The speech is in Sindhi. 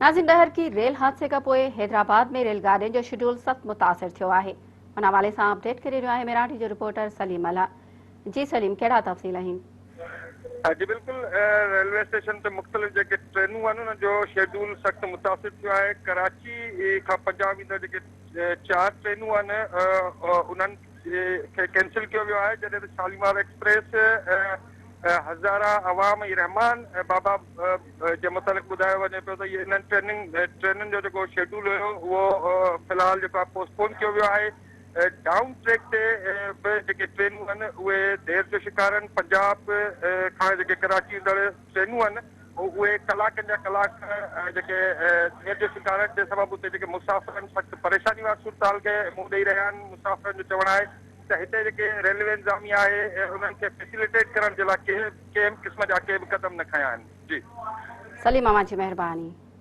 ناظرين ڏهرڪي ريل حادثي کان پوء حيدرآباد ۾ ريل گاڏين جو شيڊول سخت متاثر ٿيو آهي ان حوالي سان اپڊيٽ ڪري رهيو آهي ميراٺي جو رپورٽر سليم ملاح جي سليم ڪهڙا تفصيل آهن. جي بلڪل ريلوي اسٽيشن تي مختلف جيڪي ٽرينون آهن انهن جو شيڊول سخت متاثر ٿيو آهي ڪراچي کان پنجاب ويندڙ جيڪي چار ٽرينون آهن انهن کي ڪينسل ڪيو ويو آهي جڏهن ته شاليمار ايڪسپريس هزارا عوام ۽ رحمان بابا جي متعلق ٻڌايو وڃي پيو ته اهي انهن ٽريننگ ٽرينن جو جيڪو شيڊول هيو اهو في الحال جيڪو آهي پوسٽ پون ڪيو ويو آهي ڊائون ٽريڪ تي به جيڪي ٽرينون آهن اهي دير جو شڪار آهن پنجاب کان جيڪي ڪراچي ايندڙ ٽرينون آهن اهي ڪلاڪن جا ڪلاڪ جيڪي دير جو شڪار آهن جنهن سبب اتي جيڪي مسافر آهن سخت پريشاني واري صورتحال کي منهن ڏئي رهيا آهن مسافرن جو چوڻ آهي ته هتي جيڪي ريلوي انتظاميا آهي انهن کي فيسليٽيٽ ڪرڻ جي لاء ڪنهن به قسم جا ڪي به قدم نه کنيا آهن جي. سليم اوهان جي مهرباني.